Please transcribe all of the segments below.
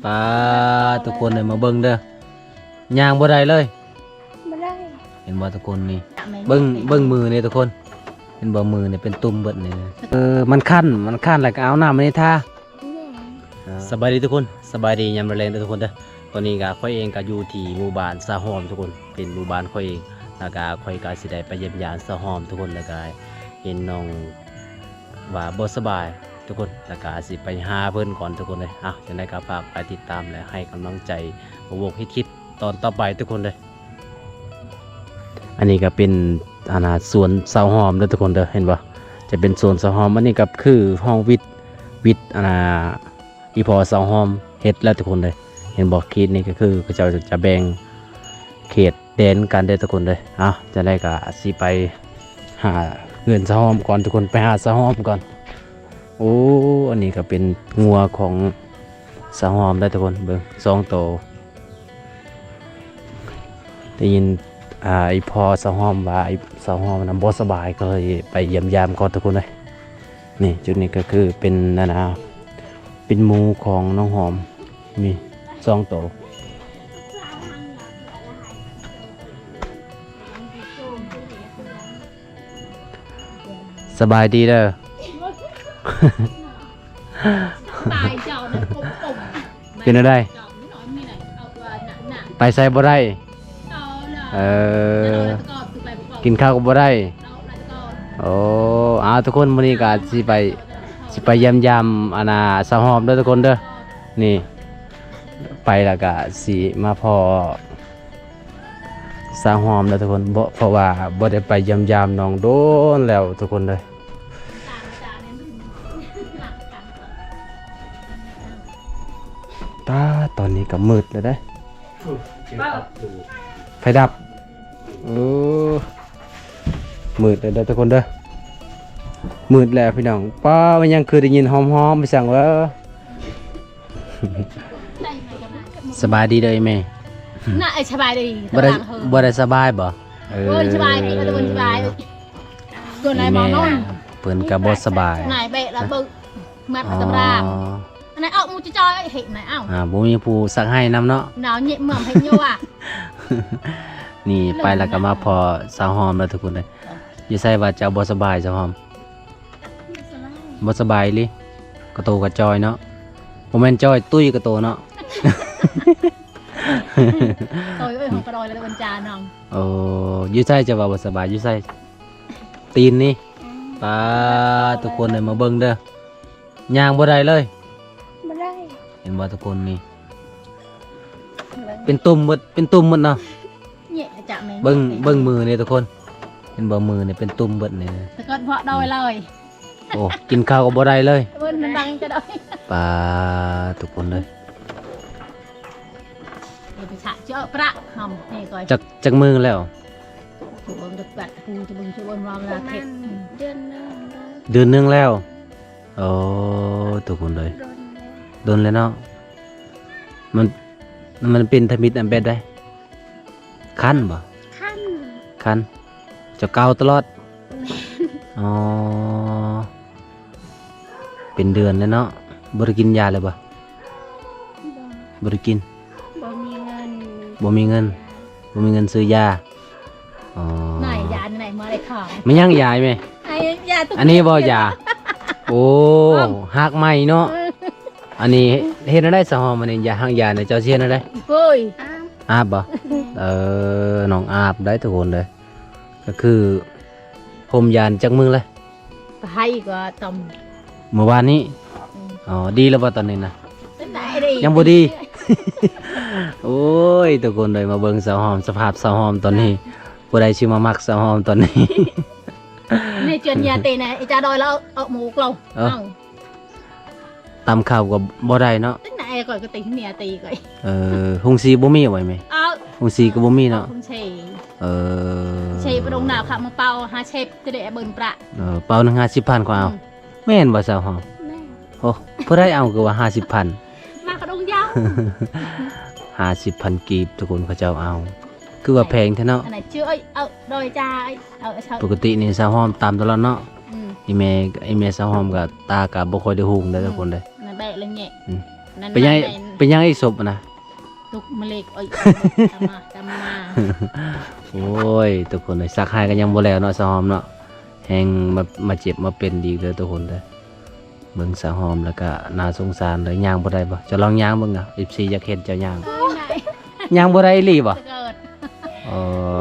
ປາດ ທຸກຄົນເອີຍ ມາເບິ່ງເດີ ຍ່າງບໍ່ໄດ້ເລີຍ ບໍ່ໄດ້ ເຫັນບໍ່ທຸກຄົນນີ້ ເບິ່ງ ເບິ່ງມືນີ້ທຸກຄົນ ເຫັນບໍ່ ມືນີ້ເປັນຕຸ່ມເບິດນີ້ ເອີ ມັນຄັນ ມັນຄັນ ແລ້ວກໍເອົານ້ຳອັນນີ້ທາ ແມ່ນ ສະບາຍດີທຸກຄົນ ສະບາຍດີຍາມແລງເດີທຸກຄົນເດີ ຕອນນີ້ກໍຂ້ອຍເອງກໍຢູ່ທີ່ໝູ່ບ້ານສາວຫອມທຸກຄົນ ເປັນໝູ່ບ້ານຂ້ອຍເອງ ແລ້ວກໍຂ້ອຍກໍຊິໄດ້ໄປຢ້ຽມຢາມສາວຫອມທຸກຄົນ ແລ້ວກໍເຫັນນ້ອງວ່າບໍ່ສະບາຍທຸກຄົນ ແລ້ວກໍຊິໄປຫາເພິ່ນກ່ອນທຸກຄົນເລີຍ ເອົ້າ ຈັ່ງໃດກໍຝາກໄປຕິດຕາມ ແລະ ໃຫ້ກຳລັງໃຈບ່າວໂຫວ່ງເຮັດຄລິບຕອນຕໍ່ໄປທຸກຄົນເດີ ອັນນີ້ກໍເປັນ ອັນນ່າ ສວນສາວຫອມເດີທຸກຄົນເດີ ເຫັນບໍ່ ຈະເປັນສວນສາວຫອມ ອັນນີ້ກໍຄືຫ້ອງວິດ ວິດ ອັນນ່າ ອີ່ພໍ່ສາວຫອມເຮັດແລ້ວທຸກຄົນເດີ ເຫັນບໍ່ ເຂດນີ້ກໍຄືເຂົາເຈົ້າຈະແບ່ງເຂດແດນກັນເດີທຸກຄົນເດີ ເອົ້າ ຈັ່ງໃດກໍຊິໄປຫາເຮືອນສາວຫອມກ່ອນທຸກຄົນ ໄປຫາສາວຫອມກ່ອນ ໂອ້ ອັນນີ້ກໍເປັນງົວຂອງສາວຫອມເດີທຸກຄົນ ເບິ່ງ ສອງໂຕ ໄດ້ຍິນ ອ່າ ອີ່ພໍ່ສາວຫອມວ່າ ອີ່ສາວຫອມນະບໍ່ສະບາຍ ກໍເລີຍໄປຢ້ຽມຢາມກ່ອນທຸກຄົນເອີຍ ນີ້ ຈຸດນີ້ກໍຄືເປັນ ອັນນ່າ ເປັນໝູຂອງນ້ອງຫອມ ມີສອງໂຕ ສະບາຍດີເດີ ຕາຍເຈົ້ານະ ກົມໆ ເປັນແນວໃດ? ໄປໃສບໍ່ໄດ້ ເອີ ກິນເຂົ້າກໍບໍ່ໄດ້ ໂອ້ ເອົາ ທຸກຄົນ ມື້ນີ້ກໍຊິໄປ ຊິໄປຢ້ຽມຢາມ ອັນນ່າ ສາວຫອມເດີທຸກຄົນເດີ ນີ້ ໄປແລ້ວກໍຊິມາພໍ້ ສາວຫອມເດີທຸກຄົນ ເພາະວ່າບໍ່ໄດ້ໄປຢ້ຽມຢາມນ້ອງດົນແລ້ວທຸກຄົນເດີ ຕາ ຕອນນີ້ກໍມືດແລ້ວເດ້ ໄຟດັບ ເອີ ມືດແລ້ວເດີທຸກຄົນເດີ ມືດແລ້ວພີ່ນ້ອງ ປ້າ ມັນຍັງຄືໄດ້ຍິນຫອມໆ ໄປສັ່ງເວີ ສະບາຍດີເດີອີ່ແມ່ ນະ ເອີ ສະບາຍດີ ບໍ່ໄດ້ ບໍ່ໄດ້ສະບາຍບໍ່? ເອີ ບໍ່ສະບາຍ ບໍ່ສະບາຍ ກໍນາຍມານອນ ເພິ່ນກໍບໍ່ສະບາຍ ນາຍເບະລະເບີ ມັດຕຳລາ ອັນນັ້ນອອກໝູຈະຈ່ອຍເຫັນນາຍ ເອົ້າ ອ່າ ບໍ່ມີຜູ້ຊັກໃຫ້ນຳເນາະ ໜາວເຍະເມືອງເພັນໂຍອະ ນີ້ໄປແລ້ວກໍມາພໍ້ສາວຫອມແລ້ວທຸກຄົນເອີຍ ຢູ່ໃສວ່າເຈົ້າບໍ່ສະບາຍສາວຫອມ? ບໍ່ສະບາຍອີ່ຫຼີ ກະໂຕກະຈ່ອຍເນາະ ບໍ່ແມ່ນຈ່ອຍ ຕຸ້ຍກະໂຕເນາະ ໂຕຍເອີຍ ຂອງກະດອຍລະເດີ ວັນຈານອງ ໂອ້ ຢູ່ໃສເຈົ້າວ່າບໍ່ສະບາຍ ຢູ່ໃສ? ຕີນນີ້ ປາດ ທຸກຄົນເອີຍ ມາເບິ່ງເດີ ຍ່າງບໍ່ໄດ້ເລີຍ ບໍ່ໄດ້ ເຫັນບໍ່ທຸກຄົນນີ້ ເປັນຕຸ່ມເບິດ ເປັນຕຸ່ມເບິດເນາະ ເບິ່ງ ເບິ່ງມືນີ້ທຸກຄົນ ເຫັນບໍ່ ມືນີ້ເປັນຕຸ່ມເບິດນີ້ ສະກອດເພາະດອຍເລີຍ ໂອ້ ກິນເຂົ້າກໍບໍ່ໄດ້ເລີຍ ເບິ່ງດັງກະດອຍ ປາດ ທຸກຄົນເອີຍ ເອີ ໄປສະເຈາະປະຫອມນີ້ກ່ອນ ຈັກ ຈັກມື້ແລ້ວ? ເບິ່ງແຕ່ປັດ ຜູ້ຈະເບິ່ງ ຈະເບິ່ງວ່າເວລາເຂດ ປະມານເດືອນໜຶ່ງແລ້ວ ເດືອນໜຶ່ງແລ້ວ ໂອ້ ທຸກຄົນເອີຍ ດົນແລ້ວ ດົນແລ້ວເນາະ ມັນ ມັນເປັນທຳອິດອັນແບບໃດ? ຄັນບໍ່? ຄັນ ຄັນ ເຈົ້າເກົາຕະຫຼອດ? ແມ່ນ ອໍ ເປັນເດືອນແລ້ວເນາະ ບໍ່ໄດ້ກິນຢາເລີຍບໍ່? ບໍ່ ບໍ່ໄດ້ກິນ ບໍ່ມີເງິນ ບໍ່ມີເງິນ ບໍ່ມີເງິນຊື້ຢາ ອໍ ນາຍຢານາຍມາໄດ້ຂາຍ ແມ່ນຫຍັງຢາແມ່? ໄອ້ຢາ ອັນນີ້ບໍ່ຢາ? ໂອ້ ຮາກໄມ້ເນາະ ເອີ ອັນນີ້ເຮັດແນວໃດສາວຫອມ ອັນນີ້ຢາ ຮາກຢານີ້ເຈົ້າຊິເຮັດແນວໃດ? ໂອ້ຍ ອາບ ອາບບໍ່? ເອີ ນ້ອງອາບໄດ້ທຸກຄົນເດີ ກໍຄືຫົ່ມຢານຈັກມື້ແລ້ວ? ໄປກໍຕ້ອງ ມື້ວານນີ້ ອືມ ອໍ ດີແລ້ວບໍ່ຕອນນີ້ນະ? ຍັງບໍ່ດີ ໂອ້ຍ ທຸກຄົນເອີຍ ມາເບິ່ງສາວຫອມ ສະພາບສາວຫອມຕອນນີ້ ຜູ້ໃດຊິມາມັກສາວຫອມຕອນນີ້ ໃນຈວນຍາເຕນະ ອີຈາດອຍແລ້ວເອົາໝູກລາວ ເອີ ຕຳເຂົ້າກໍບໍ່ໄດ້ເນາະ ຕັ້ງແຕ່ຂ້ອຍກໍຕິເມຍຕີຂ້ອຍ ເອີ ໂຮງສີບໍ່ມີໄວ້ແມ່ ເອົາ ໂຮງສີກໍບໍ່ມີເນາະ ໂຮງສີ ເອີ ເຊປະດົງນາວຂະມາເປົ່າ ຫາເຊບຈະໄດ້ເບິ່ນປະ ເອີ ເປົາໜຶ່ງຫ້າສິບພັນກໍເອົາ ອືມ ແມ່ນບໍ່ສາວຫອມ? ແມ່ນ ໂອ້ ຜູ້ໃດເອົາຄືວ່າຫ້າສິບພັນ ມາກະດົງຍາວ ຫ້າສິບພັນກີບ ທຸກຄົນເຂົາເຈົ້າເອົາ ຄືວ່າແພງແທ້ເນາະ ອັນນັ້ນເອີຍ ເອົາ ດອຍຈາ ເອົາ ເອົາ ປົກກະຕິນີ້ສາວຫອມຕຳຕະຫຼອດເນາະ ອືມ ອີແມ່ ອີແມ່ສາວຫອມກໍຕາກໍບໍ່ຄ່ອຍໄດ້ຮຸ່ງເດີ ອືມ ທຸກຄົນເດີ ນັ້ນແບະລະແງະ ອືມ ນັ້ນ ໄປໃຫຍ່ ນັ້ນ ປັນຫຍັງອີກສົບນະ? ຕົກມະເລັກ ເອີຍ ຕາມມາ ຕາມມາ. ໂອ້ຍ ທຸກຄົນເອີຍ ຊັກໃຫ້ກໍຍັງບໍ່ແລ້ວເນາະ ສາວຫອມເນາະ ແຮງມາ ມາເຈັບມາເປັນອີກເດີທຸກຄົນເດີ. ເບິ່ງສາວຫອມແລ້ວກໍໜ້າສົງສານເລີຍ. ຍ່າງບໍ່ໄດ້ບໍ່? ເຈົ້າລອງຍ່າງເບິ່ງເອົາ ເອັຟຊີ ຢາກເຫັນເຈົ້າຍ່າງ. ໂອ້ຍ ຍ່າງບໍ່ໄດ້ອີ່ຫຼີບໍ່? ສະເກີດ ອໍ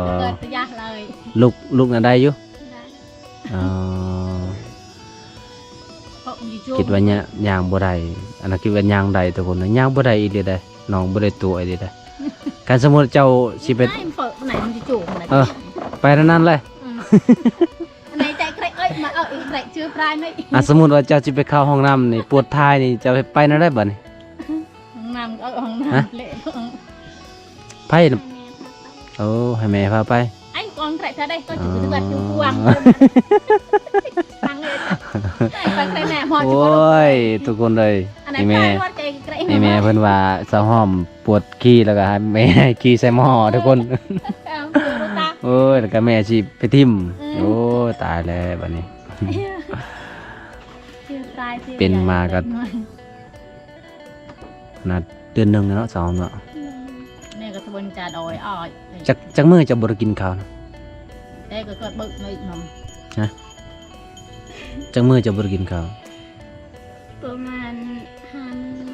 ສະເກີດ ບໍ່ຢາກເລີຍ. ລຸກ ລຸກນະໄດ້ຢູ່? ໄດ້ ອໍ ຄິດວ່າຍ່າ ຍ່າງບໍ່ໄດ້ ອັນນັ້ນຄິດວ່າຍ່າງໄດ້ທຸກຄົນ ຍ່າງບໍ່ໄດ້ອີ່ຫຼີເດ້ ນ້ອງບໍ່ໄດ້ຕົວະອີ່ຫຼີເດ້. ຄັນສົມມຸດເຈົ້າຊິໄປ ໄດ້ ມັນເປີດ ມັນໄດ້ ມັນຊິຈູກ ມັນໄດ້ ເອີ ໄປແນວນັ້ນແຫຼະ ອືມ ອັນໃດໃຈເກຣະເອີຍ ມາເອີຍ ເກຣະຈື່ປາຍນີ້. ອ່ະ ສົມມຸດວ່າເຈົ້າຊິໄປເຂົ້າຫ້ອງນ້ຳນີ້ ປວດຖ່າຍນີ້ ເຈົ້າເຮັດໄປແນວໃດບັດນີ້? ຫ້ອງນ້ຳ ເອີ ຫ້ອງນ້ຳ ຮະ? ເລະ ໃຜນະ? ໂອ້ ໃຫ້ແມ່ພາໄປ. ໄອ້ກອງແກະເທື່ອໃດກໍຈະຄືວ່າຢູ່ກວາງ ໂອ້ຍ ທຸກຄົນເອີຍ ອີ່ແມ່ ອີ່ແມ່ເພິ່ນວ່າສາວຫອມປວດຂີ້ ແລ້ວກໍໃຫ້ແມ່ຂີ້ໃສ່ໝໍ້ທຸກຄົນ. ໂອ້ຍ ແລ້ວກໍແມ່ຊິໄປຖິ້ມ. ໂອ້ ຕາຍແລ້ວບັດນີ້ ເປັນມາກໍ ຂະໜາດເດືອນໜຶ່ງແລ້ວເນາະ ສາວຫອມເນາະ. ແມ່ກໍສະເບິ່ງຈາດອອຍ ອອຍ ຈັກ ຈັກມື້ເຈົ້າບໍ່ໄດ້ກິນເຂົ້ານະ? ແຕ່ກໍເກີດເບິ່ງໃນນຳ ຮະ? ຈັກມື້ເຈົ້າບໍ່ໄດ້ກິນເຂົ້າ? ປະມານ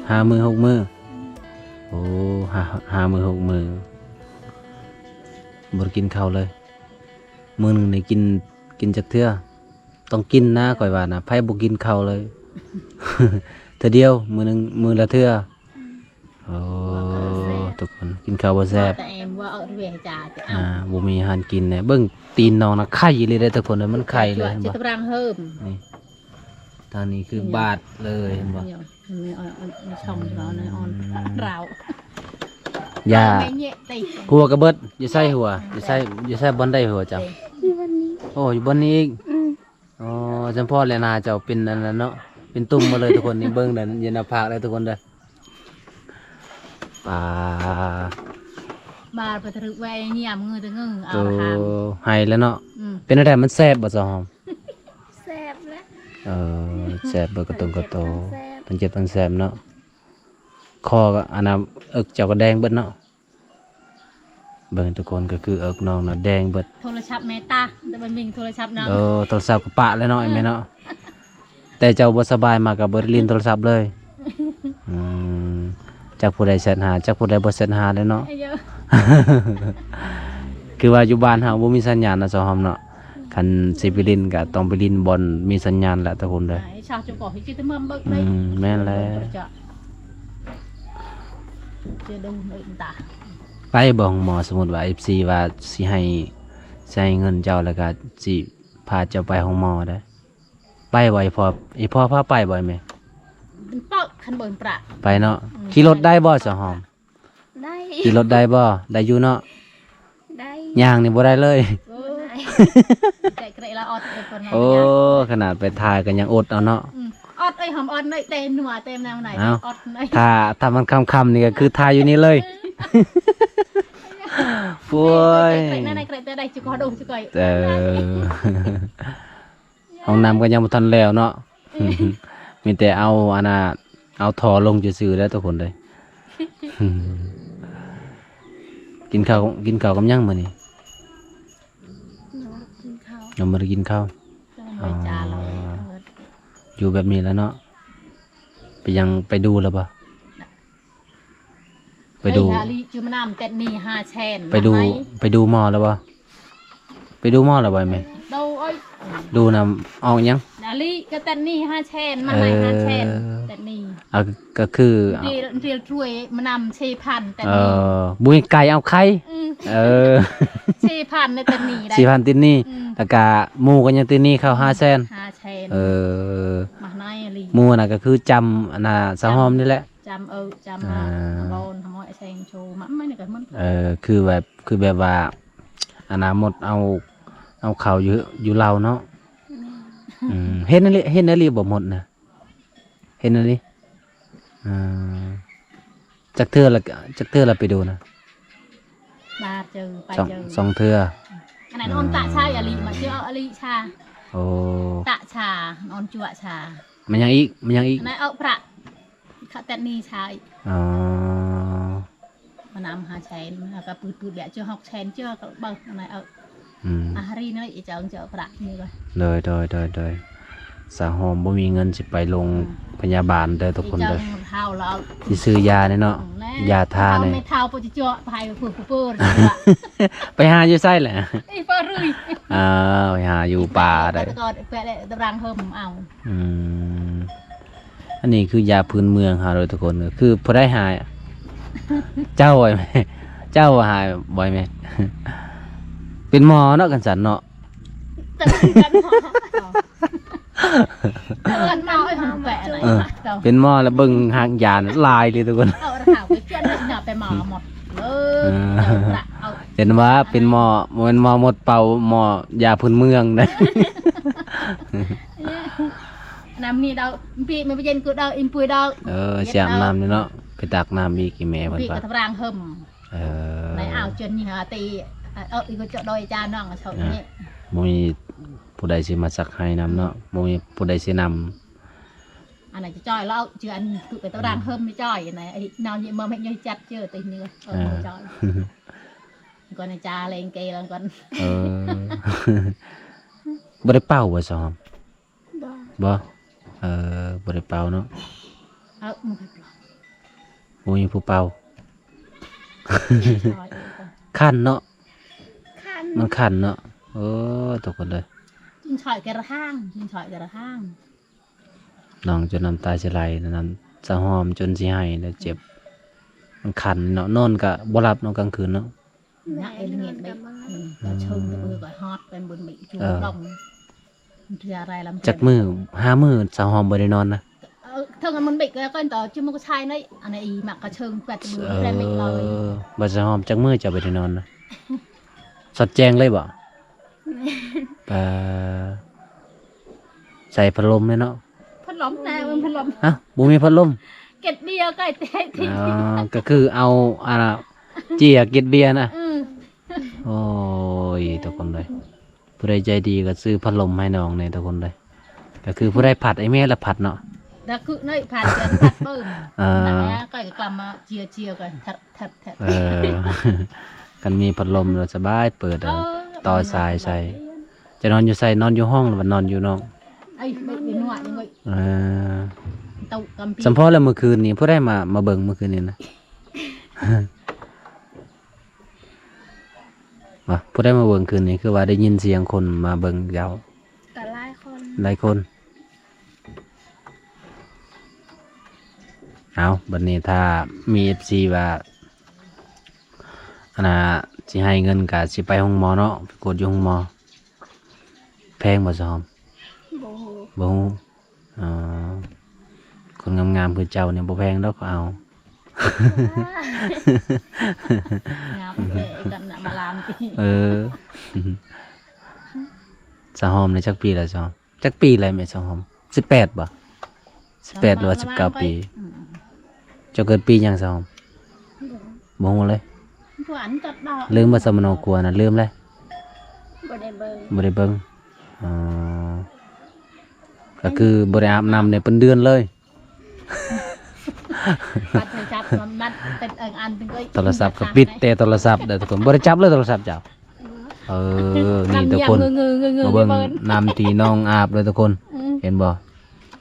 ຫ້າມື້ ຫ້າມື້ ຫົກມື້. ອືມ ໂອ້ ຫ້າ ຫ້າມື້ ຫົກມື້ ບໍ່ໄດ້ກິນເຂົ້າເລີຍ. ມື້ໜຶ່ງນີ້ກິນ ກິນຈັກເທື່ອ? ຕ້ອງກິນນະ ຂ້ອຍວ່ານະ ໃຜບໍ່ກິນເຂົ້າເລີຍ ເທື່ອດຽວ ມື້ໜຶ່ງ ມື້ລະເທື່ອ. ໂອ້ ທຸກຄົນ ກິນເຂົ້າບໍ່ແຊບ ບໍ່ມີອາຫານກິນເລີຍ. ເບິ່ງຕີນນ້ອງນະ ໄຂ່ອີ່ຫຼີເດ້ທຸກຄົນເອີຍ ມັນໄຂ່ເລີຍ ເຫັນບໍ່? ນີ້ ທາງນີ້ຄືບາດເລີຍ ເຫັນບໍ່? ຢ່າ ຫົວກະເບິດ. ຢູ່ໃສຫົວ? ຢູ່ໃສ ຢູ່ໃສ ບ່ອນໃດຫົວເຈົ້າ? ຢູ່ບ່ອນນີ້. ໂອ້ ຢູ່ບ່ອນນີ້ອີກ. ອໍ ຈຳພໍ້ແລະ ໜ້າເຈົ້າເປັນອັນນັ້ນເນາະ ເປັນຕຸ່ມໝົດເລີຍທຸກຄົນ. ນີ້ເບິ່ງເດີ ຢູ່ໜ້າຜາກເດີທຸກຄົນເດີ. ປາ ບາດໄປທະລຶກໄວ້ຍາມເງືອແຕ່ເງືອ ເອົາ ໂອ້ ຫາຍແລ້ວເນາະ. ອືມ ເປັນແນວໃດ ມັນແຊບບໍ່ ສາວຫອມ? ແຊບແຫຼະ. ເອີ ແຊບເບິດກະຕົງກະໂຕ ທັງເຈັບທັງແຊບເນາະ. ຄໍກໍອັນນ່າ ເອິກເຈົ້າກໍແດງເບິດເນາະ. ເບິ່ງທຸກຄົນ ກໍຄືເອິກນ້ອງນະແດງເບິດ. ໂທລະສັບແມ່ຕາ ແຕ່ມັນມີໂທລະສັບນ້ອງ. ເອີ ໂທລະສັບກໍປະແລ້ວເນາະ ເອີ ແມ່ເນາະ. ແຕ່ເຈົ້າບໍ່ສະບາຍມາກໍບໍ່ໄດ້ຫຼິ້ນໂທລະສັບເລີຍ. ອືມ ຈັກຜູ້ໃດແຊັດຫາ ຈັກຜູ້ໃດບໍ່ແຊັດຫາແລ້ວເນາະ. ຄືວ່າຢູ່ບ້ານເຮົາບໍ່ມີສັນຍານນະ ສາວຫອມເນາະ. ຄັນຊິໄປຫຼິ້ນກໍຕ້ອງໄປຫຼິ້ນບ່ອນມີສັນຍານແຫຼະທຸກຄົນເດີ. ອືມ ແມ່ນແຫຼະ. ໄປບໍ່ໂຮງໝໍ? ສົມມຸດວ່າເອັຟຊີວ່າຊິໃຫ້ ຊິໃຫ້ເງິນເຈົ້າ ແລ້ວກໍຊິພາເຈົ້າໄປໂຮງໝໍເດີ. ໄປບໍ່? ອີ່ພໍ່ ອີ່ພໍ່ພາໄປບໍ່ແມ່? ໄປເນາະ. ອືມ ຂີ່ລົດໄດ້ບໍ່ ສາວຫອມ? ໄດ້. ຂີ່ລົດໄດ້ບໍ່? ໄດ້ຢູ່ເນາະ. ໄດ້. ຍ່າງນີ້ບໍ່ໄດ້ເລີຍ. ໂອ້ ຂະໜາດໄປຖ່າຍກໍຍັງອົດເອົາເນາະ. ອືມ ອົດເອີຍ ຫອມອົດເອີຍ ເຕັມຫົວເຕັມແນວໃດ ເອົາ ອົດເອີຍ. ຖ້າ ຖ້າມັນຄ່ຳໆນີ້ກໍຄືຖ່າຍຢູ່ນີ້ເລີຍ. ໂອ້ຍ ເອີ ຫ້ອງນ້ຳກໍຍັງບໍ່ທັນແລ້ວເນາະ. ມີແຕ່ເອົາອັນນ່າ ເອົາທໍ່ລົງຊື່ໆແລ້ວທຸກຄົນເອີຍ. ກິນເຂົ້າ ກິນເຂົ້າກັບຫຍັງມື້ນີ້? ຍັງບໍ່ໄດ້ກິນເຂົ້າ. ອໍ ຢູ່ແບບນີ້ແຫຼະເນາະ. ໄປຫຍັງ ໄປດູແລ້ວບໍ່? ໄປດູ ໄປດູໝໍແລ້ວບໍ່? ໄປດູໝໍແລ້ວບໍ່ແມ່? ດູນຳ ອອກຫຍັງ? ເອີ ກໍຄື ເອີ ບໍ່ມີໄກ່ເອົາໄຂ່. ອືມ ເອີ ສີ່ພັນຕິດໜີ້ ແລ້ວກະໝູ່ກໍຍັງຕິດໜີ້ເຂົ້າຫ້າແສນ. ເອີ ໝູ່ນະກໍຄືຈຳອັນນ່າ ສາວຫອມນີ້ແຫຼະ. ຈຳ ເອີ ຈຳ ອ່າ ມາ ບ່ອນ ຫາໝໍ ແຊງໂຊ ມາ ມານີ້ກໍມັນ ເອີ ຄືແບບ ຄືແບບວ່າ ອະນາ ມົດເອົາ ເອົາເຂົ້າຢູ່ ຢູ່ລາວເນາະ. ແມ່ນ ອືມ ເຫັນອີ່ຫຼີ ເຫັນອີ່ຫຼີບໍ່ມົດນະ? ເຫັນອີ່ຫຼີ. ອ່າ ຈັກເທື່ອລະ ຈັກເທື່ອລະໄປດູນະ? ບາດເຈີ ໄປເຈີ ສອງ ສອງເທື່ອ. ອັນນັ້ນ ອ່າ ອອນຕະຊາ ອາລີ ມາເຈີ ອາລີຊາ. ໂອ້ ຕະຊາ ອອນຈົວະຊາ. ມັນຫຍັງອີກ? ມັນຫຍັງອີກ? ອັນນັ້ນ ເອົາພະ ເຂົາແຕ່ນີ້ໃຊ້ ອໍ ມານຳຫ້າແສນ ມາກໍປືດໆແບບເຈົ້າຫົກແສນເຈົ້າກໍເບິ່ງອັນນັ້ນເອົາ ອືມ ອາຮາຣີນ້ອຍອີເຈົ້າເຈົ້າປະນີ້ກໍ ໂດຍ ໂດຍ ໂດຍ ໂດຍ ສາວຫອມບໍ່ມີເງິນຊິໄປໂຮງ ອືມ ພະຍາບານເດີທຸກຄົນເດີ ອີເຈົ້າເຖົ້າແລ້ວ ຊິຊື້ຢານີ້ເນາະ ອືມ ແລ້ວຢາທານີ້ ເຖົ້າແມ່ເຖົ້າບໍ່ຈະເຈາະໄປເປີ້ໆ ໄປຫາຢູ່ໃສແຫຼະ ອີເປີລຸຍ ອ່າ ໄປຫາຢູ່ປ່າໄດ໋ ກໍໄປແລ້ວຕະລັງເຫິມເອົາ ອືມ ອັນນີ້ຄືຢາພື້ນເມືອງເຮົາເດີທຸກຄົນ ຄືຜູ້ໃດຫາ ເຈົ້າ ເຈົ້າຫາບໍ່ແມ່ນ ເປັນໝໍເນາະ ຄັນຊັ້ນເນາະ ເປັນໝໍແລ້ວເບິ່ງຮາກຢາຫຼາຍເລີຍທຸກຄົນ ເອົາລະເອົາໄປຈວນເນາະ ໄປໝໍໝົດເລີຍ ເອີ ເອົາ ເຫັນວ່າເປັນໝໍ ບໍ່ແມ່ນໝໍໝົດເປົ່າ ໝໍຢາພື້ນເມືອງເດ້ ນ້ຳນີ້ດອກ ປີແມ່ໄປເຢັນກູດອກ ອີ່ປຸຍດອກ ເອີ ຊິອາບນ້ຳນີ້ເນາະ ໄປຕັກນ້ຳອີກ ອີ່ແມ່ເພິ່ນ ປີ ວ່າ ກະຕະບຣາງເຫິມ ເອີ ໃນອ່າວຈົນນີ້ຫາຕີ ເອີ ອີກກໍຈະດອຍຈານ້ອງເຂົານີ້ ບໍ່ມີຜູ້ໃດຊິມາຊັກໃຫ້ນຳເນາະ ບໍ່ມີຜູ້ໃດຊິນຳ ອັນນັ້ນຈະຈ່ອຍແລ້ວ ເຈື່ອນຄືໄປຕະບຣາງເຫິມນີ້ຈ່ອຍ ອັນນັ້ນ ເອົານີ້ມາແມ່ນໃຫຍ່ຈັດເຈີຕິນີ້ ເອີ ເອີ ຈ່ອຍ ກ່ອນຈາເລັງເກແລ້ວກ່ອນ ເອີ ບໍ່ໄດ້ເປົ່າບໍ່ຊອມ? ບໍ່ ບໍ່ ເອີ ບໍ່ໄດ້ເປົ່າເນາະ ເອົາ ບໍ່ມີຜູ້ເປົ່າ ຄັນເນາະ ຄັນ ມັນຄັນເນາະ ໂອ້ ທຸກຄົນເດີ ຈິງຊ່ອຍແຕ່ລະທາງ ຈິງຊ່ອຍແຕ່ລະທາງ ນ້ອງຈົນນ້ຳຕາຊິໄຫຼ ນັ້ນ ສາວຫອມຈົນຊິໄຫ້ແລ້ວ ເຈັບ ມັນຄັນເນາະ ນອນກະບໍ່ຫຼັບເນາະ ກາງຄືນເນາະ ແມ່ນ ນອນກະບໍ່ຫຼັບ ອືມ ແລ້ວເຊີງແຕ່ເບິ່ງກໍຮອດເປັນບຸນມິຈຸ ເອີ ດອງ ເທື່ອໃດລຳ ຈັກມື້ ຫ້າມື້ ສາວຫອມບໍ່ໄດ້ນອນນະ ເອີ ເຖິງມັນບິກແລ້ວກໍຕໍ່ ຈຸມກໍຊາຍໃນ ອັນນີ້ອີໝາກກະເຊີງແປດມື ເອີ ແລະມິກເລີຍ ບໍ່ ສາວຫອມ ຈັກມື້ເຈົ້າບໍ່ໄດ້ນອນນະ ສອດແຈ້ງເລີຍບໍ່? ແມ່ນ ປາ ໃສ່ພັດລົມແມ່ນເນາະ ພັດລົມແນ່ ເອີ ພັດລົມ ຮະ ບໍ່ມີພັດລົມ ເກັດເບຍ ໃກ້ແຕ່ ອໍ ກໍຄືເອົາ ອັນນ່າ ເຈຍເກັດເບຍນະ ອືມ ໂອ້ຍ ທຸກຄົນເອີຍ ຜູ້ໃດໃຈດີກໍຊື້ພັດລົມໃຫ້ນ້ອງແດ່ທຸກຄົນເອີຍ ກໍຄືຜູ້ໃດພັດ ໄອ້ແມ່ລະພັດເນາະ ລະຄືນ້ອຍພັດ ພັດເບິ່ງ ເອີ ນະ ກໍກຳມາເຈຍໆ ກໍແທັບໆ ເອີ ຄັນມີພັດລົມແລ້ວສະບາຍ ເປີດ ເອີ ຕໍ່ສາຍໃສ່ ຈະນອນຢູ່ໃສ? ນອນຢູ່ຫ້ອງ ຫຼືວ່ານອນຢູ່ນອກ? ເອີ ສຳພໍແລ້ວມື້ຄືນນີ້ ຜູ້ໃດມາ ມາເບິ່ງມື້ຄືນນີ້ນະ? ວ່າ ຜູ້ໃດມາເບິ່ງຄືນນີ້? ຄືວ່າໄດ້ຍິນສຽງຄົນມາເບິ່ງເຈົ້າ ກໍຫຼາຍຄົນ ຫຼາຍຄົນ. ເອົາ ບັດນີ້ຖ້າມີເອັຟຊີວ່າ ອັນນ່າ ຊິໃຫ້ເງິນກະຊິໄປໂຮງໝໍເນາະ ໄປກວດຢູ່ໂຮງໝໍ. ແພງບໍ່ຊອມ? ບໍ່ຮູ້ ບໍ່ຮູ້. ອໍ ຄົນງາມໆຄືເຈົ້ານີ້ບໍ່ແພງດອກ ເຂົາເອົາ. ງາມເດ້ ກັນນະມາລາມຕິ. ເອີ ສາວຫອມນີ້ຈັກປີແລ້ວ ສາວຫອມ? ຈັກປີແລ້ວແມ່ສາວຫອມ? ສິບແປດບໍ່? ສິບແປດ ຫຼືວ່າສິບເກົ້າປີ? ອືມ ເຈົ້າເກີດປີຫຍັງສາວຫອມ? ບໍ່ຮູ້ເລີຍ ລືມວ່າສຳມະໂນຄົວນະ ລືມເລີຍ. ບໍ່ໄດ້ເບິ່ງ ບໍ່ໄດ້ເບິ່ງ. ອໍ ກໍຄືບໍ່ໄດ້ອາບນ້ຳໄດ້ເປັນເດືອນເລີຍ. ໂທລະສັບກໍປິດແຕ່ໂທລະສັບເດີທຸກຄົນ ບໍ່ໄດ້ຈັບເລີຍໂທລະສັບເຈົ້າ. ເອີ ນີ້ທຸກຄົນ ມາເບິ່ງນ້ຳທີ່ນ້ອງອາບເດີທຸກຄົນ ເຫັນບໍ່?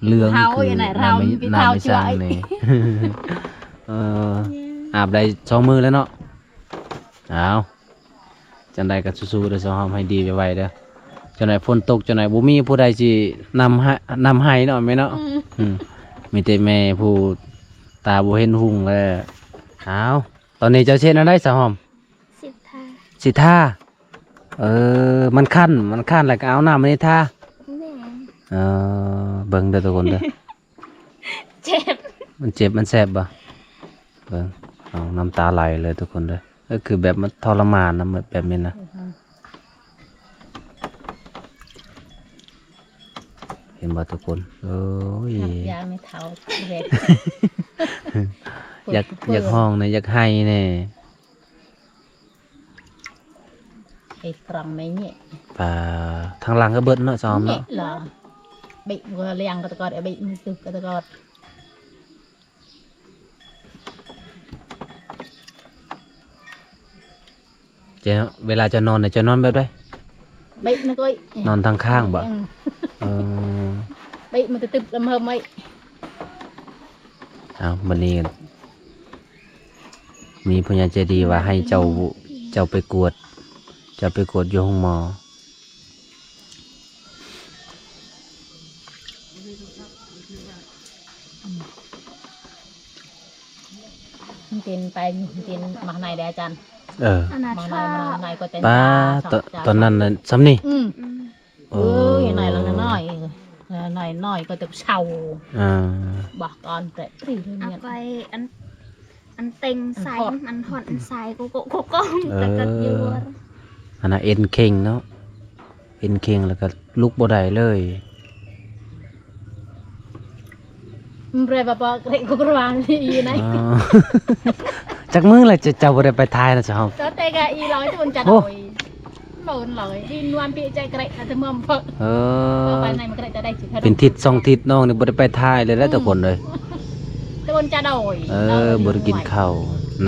ເຫຼືອງຄືນ້ຳ ນ້ຳອີ່ສັງນີ້. ເອີ ອາບໄດ້ສອງມື້ແລ້ວເນາະ. ເອົາ ຈັ່ງໃດກໍສູ້ໆເດີສາວຫອມ ໃຫ້ດີໄວໆເດີ. ຈັ່ງໃດຝົນຕົກ ຈັ່ງໃດບໍ່ມີຜູ້ໃດຊິນຳໃຫ້ ນຳໃຫ້ເນາະແມ່ເນາະ. ອືມ ອືມ ມີແຕ່ແມ່ຜູ້ຕາບໍ່ເຫັນຮຸ່ງແລ້ວ. ເອົາ ຕອນນີ້ເຈົ້າຊິເຮັດແນວໃດສາວຫອມ? ຊິທາ ຊິທາ. ເອີ ມັນຄັນ ມັນຄັນແລ້ວກໍເອົານ້ຳອັນນີ້ທາ. ແມ່ນ ເອີ ເບິ່ງເດີທຸກຄົນເດີ. ເຈັບ ມັນເຈັບ ມັນແສບບໍ່? ເບິ່ງ ນ້ອງນ້ຳຕາໄຫຼເລີຍທຸກຄົນເດີ. ກໍຄືແບບມັນທໍລະມານນະ ແບບນີ້ນະ. ເຫັນບໍ່ທຸກຄົນ? ໂອ້ຍ ຢາກ ຢາກຮ້ອງນະ ຢາກໄຫ້ແດ່. ເຮັດກຣອງແມ່ເຍ ປາ ທາງຫຼັງກໍເບິດເນາະ ຊອມເນາະ. ເຍລະ ເບະກໍລ້ຽງກໍຕະກອດ ເບະມືກະຕະກອດ. ເຈົ້າ ເວລາເຈົ້ານອນນະ ເຈົ້ານອນແບບໃດ? ເບະມັນກໍ ນອນທາງຂ້າງບໍ່? ເອີ ເອີ ເບະມັນກະຕຶບລຳເຮີມໄວ້. ເອົາ ບັດນີ້ ມີຜູ້ໃຫຍ່ໃຈດີວ່າໃຫ້ເຈົ້າ ເຈົ້າໄປກວດ ເຈົ້າໄປກວດຢູ່ໂຮງໝໍ. ມັນເປັນໄປ ມັນເປັນມາໃນເດ້ອາຈານ. ເອີ ອັນນັ້ນ ມາໃນ ມາໃນກໍເຕັມ ປາ ຕອນນັ້ນນະ ສ່ຳນີ້. ອືມ ອືມ ໂອ້ຍ ນ້ອຍລະນ້ອຍ ນ້ອຍ ນ້ອຍກໍແຕ່ເຊົາ. ອ່າ ບາກອອນແຕ່ ເອົາໄປອັນ ອັນເຕັງໃສ່ ອັນຮອດ ອັນໃສ່ ໂກໂກໂກໂກ ເອີ ແຕ່ກໍຢູ່ ອັນນັ້ນເອັນເຄັ່ງເນາະ ເອັນເຄັ່ງ ແລ້ວກໍລຸກບໍ່ໄດ້ເລີຍ. ມັນເລີຍວ່າບໍ່ເກຣະກໍປະມານນີ້ຢູ່ໃນ ອໍ ຈັກມື້ລະ ເຈົ້າ ເຈົ້າບໍ່ໄດ້ໄປຖ່າຍນະຊະເຮົາ? ກໍແຕ່ກະອີຫຼອຍ ແຕ່ມັນຈະ ໂອ້ ໂດຍ ໂດນຫຼາຍ ດິນນວນປີໃຈເກຣະ ແຕ່ເມືອງເພິ່ນ ເອີ ກໍໄປໃນມັນເກຣະຈະໄດ້ຊິ ເປັນທິດສອງທິດ ນ້ອງນີ້ບໍ່ໄດ້ໄປຖ່າຍເລີຍແຫຼະ ອືມ ທຸກຄົນເອີຍ. ແຕ່ມັນຈະໂດຍ ເອີ ບໍ່ໄດ້ກິນເຂົ້າ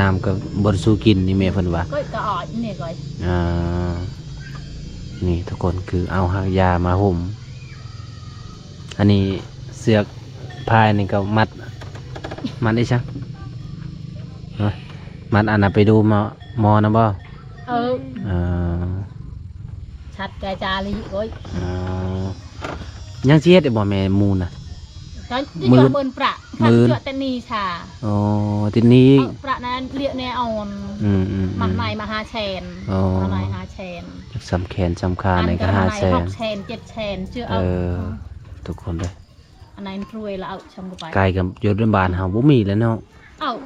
ນ້ຳກໍບໍ່ໄດ້ສູ່ກິນ ນີ້ແມ່ເພິ່ນວ່າ ກໍ ກໍອອດນີ້ກໍ ອ່າ ນີ້ທຸກຄົນ ຄືເອົາຮາກຢາມາຫົ່ມ. ອັນນີ້ເຊືອກພາຍນີ້ກໍມັດ ມັດອີ່ຫຍັງ? ຮະ? ມັດອັນນະໄປດູໝໍ ໝໍນະບໍ່? ເອີ ເອີ ຊັດກະຈາລີ ໂອ້ຍ ເອີ ຍັງຊິເຮັດອີກບໍ່ແມ່ ໝູນນະ? ກໍ ມື້ອື່ນ ເບິ່ນປະ ມື້ອື່ນ ເທື່ອແຕ່ນີ້ຊາ ອໍ ແຕ່ນີ້ ເອົາປະນັ້ນລຽກແນ່ອອນ ອືມໆໆ ມັນໄນມາຫ້າແສນ ອໍ ມັນໄນຫ້າແສນ ຈັກສຳແຂນສຳຄາໃນກໍຫ້າແສນ ແສນ ເຈັດແສນ ເຊື່ອເອົາ ເອີ ທຸກຄົນເດີ ອັນນັ້ນລວຍລະເອົາຊ່ຳກໍໄປ ໄກ່ກໍຢູ່ໃນບ້ານເຮົາບໍ່ມີແລ້ວເນາະ ເອົາ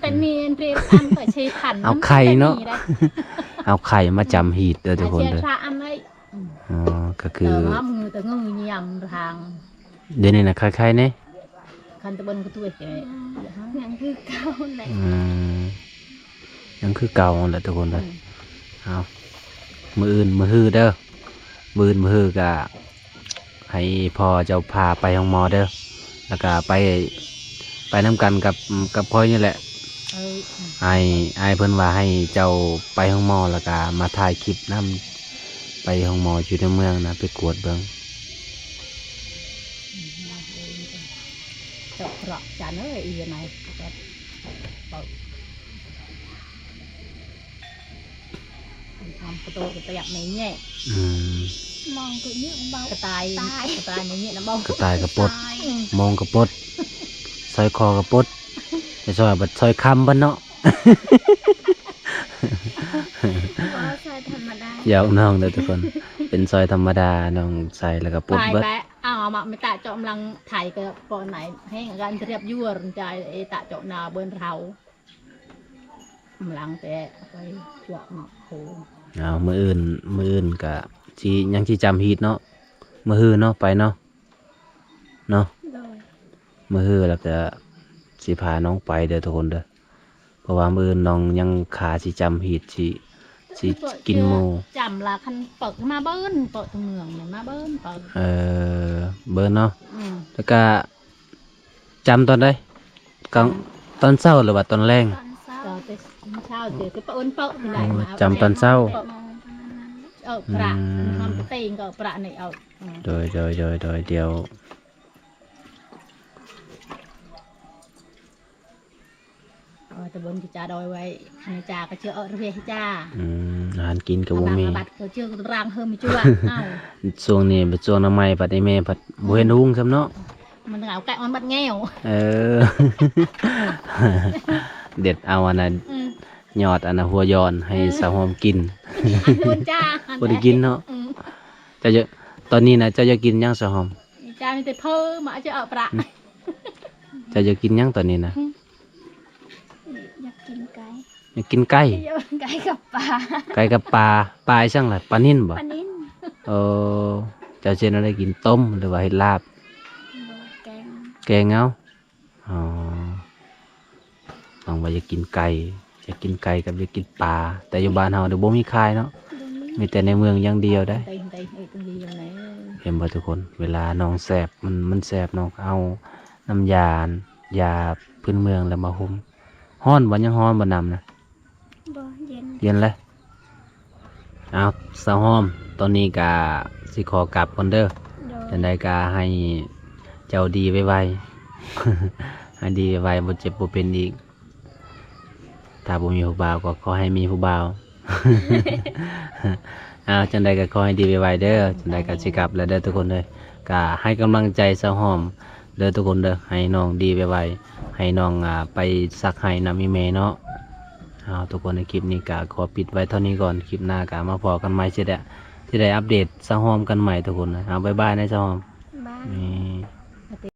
ແຕ່ນີ້ເປັນອັນໄປເຊພັນ ເອົາໄຂ່ເນາະ ເອົາໄຂ່ມາຈຳຮີດເດີທຸກຄົນເດີ ອັນໄດ້ ອໍ ກໍຄື ແຕ່ວ່າມືແຕ່ງືຍາມທາງ ດຽວນີ້ນະໄຂ່ໆແດ່ ຄັນຕະເບິ່ງກໍຕົວແກ່ຍັງຄືເກົ່າແຫຼະ ອືມ ຍັງຄືເກົ່າຫັ້ນແຫຼະທຸກຄົນເດີ ອືມ ເອົາ ມື້ອື່ນມື້ຮືເດີ ມື້ອື່ນມື້ຮືກະໃຫ້ພໍ່ເຈົ້າພາໄປໂຮງໝໍເດີ ແລ້ວກະໄປ ໄປນຳກັນກັບ ກັບຂ້ອຍນີ້ແຫຼະ ເອີ ອ້າຍ ອ້າຍເພິ່ນວ່າໃຫ້ເຈົ້າໄປໂຮງໝໍ ແລ້ວກະມາຖ່າຍຄລິບນຳ ໄປໂຮງໝໍຢູ່ໃນເມືອງນະ ໄປກວດເບິ່ງ ເຈົ້າເຄາະຈັນເອີຍ ອີໃນ ອືມ ກະຕ່າຍ ກະຕ່າຍແມ່ເຍະນະ ມອງ ກະຕ່າຍກະປົດ ອືມ ມອງກະປົດ ສ້ອຍຄໍກະປົດ ແຕ່ສ້ອຍບັດສ້ອຍຄຳບັດເນາະ ບໍ່ ສ້ອຍທຳມະດາ ຢອກນ້ອງເດີທຸກຄົນ ເປັນສ້ອຍທຳມະດາ ນ້ອງໃສ່ແລ້ວກະປົດເບິດ ເອົາມາ ໄປຕາເຈາະມະລັງໄຖກະປໍນໃດ ແຮງການລຽບຢວນຈາຍ ເອຕາເຈາະນາເບິ່ນເຮົາ ກຳລັງແຕ່ໄປຈວກໝາກໂຄ ເອົາ ມື້ອື່ນ ມື້ອື່ນກະຊິ ຍັງຊິຈຳຮີດເນາະ ມື້ຮືເນາະ ໄປເນາະ ເນາະ ໂດຍ ມື້ຮືແລ້ວກະຊິພານ້ອງໄປເດີທຸກຄົນເດີ ເພາະວ່າມື້ອື່ນນ້ອງຍັງຄາຊິຈຳຮີດ ຊິ ຊິກິນໝູ່ ຈຳລະຄັນເປີກມາເບິ່ນ ເປີກເມືອງມາເບິ່ນ ເປີກ ເອີ ເບິ່ນເນາະ ອືມ ແລ້ວກະ ຈຳຕອນໃດ? ກາງ ຕອນເຊົ້າ ຫຼືວ່າຕອນແລງ? ຕອນເຊົ້າ ຕອນເຊົ້າ ຈຳຕອນເຊົ້າ ເອີ ປະ ອືມ ທຳເຕັງກໍປະນີ້ເອົາ ອືມ ໂດຍ ໂດຍ ໂດຍ ໂດຍ ດຽວ ເອົາຕະບົນຈາດອຍໄວ້ ອັນນີ້ຈາກໍເຊື່ອເອົາເຣຍຈາ ອືມ ອາຫານກິນກໍບໍ່ມີ ບັດກໍເຊື່ອກໍຕະຣາງເຮີມຈົວ ເອົາ ຊ່ວງນີ້ບັດຊ່ວງໜ້າໄມ້ ບັດນີ້ແມ່ ບັດບໍ່ເຫັນຮຸ່ງຊ້ຳເນາະ ມັນເອົາແກະມັນບັດແງວ ເອີ ເດັດເອົາອັນນັ້ນ ອືມ ຍອດອັນນັ້ນຫົວຍ້ອນໃຫ້ ເອີ ສາວຫອມກິນ ອັນໂດນຈາ ບໍ່ໄດ້ກິນເນາະ ອືມ ເຈົ້າຢາກ ຕອນນີ້ນະ ເຈົ້າຢາກກິນຫຍັງສາວຫອມ? ຈາມີແຕ່ເພີມາຈະເອົາປະ ເຈົ້າຢາກກິນຫຍັງຕອນນີ້ນະ? ຢາກກິນໄກ່ ຢາກກິນໄກ່ ໄກ່ກັບປາ ໄກ່ກັບປາ ປາອີ່ຫຍັງລະ? ປານິນບໍ່? ປານິນ ເອີ ເຈົ້າຊິເຮັດແນວໃດກິນ? ຕົ້ມ ຫຼືວ່າເຮັດລາບ? ບໍ່ ແກງ ແກງເອົາ ອໍ ນ້ອງວ່າຢາກກິນໄກ່ ຢາກກິນໄກ່ກັບຢາກກິນປາ ແຕ່ຢູ່ບ້ານເຮົານີ້ບໍ່ມີຂາຍເນາະ ບໍ່ມີ ມີແຕ່ໃນເມືອງຢ່າງດຽວໄດ໋ ໄດ້ ໄດ້ ເອີ ເອີ ເຫັນບໍ່ທຸກຄົນ? ເວລານ້ອງແສບ ມັນ ມັນແສບ ນ້ອງເອົານ້ຳຢາ ຢາພື້ນເມືອງແລ້ວມາຫົ່ມ ຮ້ອນບໍ່? ຍັງຮ້ອນບໍ່ນ້ຳນະ? ບໍ່ ເຢັນ ເຢັນແລ້ວ ເອົາ ສາວຫອມ ຕອນນີ້ກະຊິຂໍກັບກ່ອນເດີ. ໂດຍ ຈັ່ງໃດກະໃຫ້ເຈົ້າດີໄວໆ ໃຫ້ດີໄວໆ ບໍ່ເຈັບບໍ່ເປັນອີກ. ຖ້າບໍ່ມີຜູ້ບ່າວກໍຂໍໃຫ້ມີຜູ້ບ່າວ. ເອົາ ຈັ່ງໃດກໍຂໍໃຫ້ດີໄວໆເດີ. ຈັ່ງໃດກໍຊິກັບແລ້ວເດີທຸກຄົນເດີ. ກໍໃຫ້ກຳລັງໃຈສາວຫອມເດີທຸກຄົນເດີ. ໃຫ້ນ້ອງດີໄວໆ ໃຫ້ນ້ອງ ອ່າ ໄປສັກໄຮ່ນຳອີ່ແມ່ເນາະ. ເອົາ ທຸກຄົນ ໃນຄລິບນີ້ກໍຂໍປິດໄວ້ເທົ່ານີ້ກ່ອນ. ຄລິບໜ້າກໍມາພໍ້ກັນໃໝ່ ຊິໄດ້ ຊິໄດ້ອັບເດດສາວຫອມກັນໃໝ່ທຸກຄົນ. ເອົາ ບາຍບາຍນະສາວຫອມ. ບາຍ. ນີ້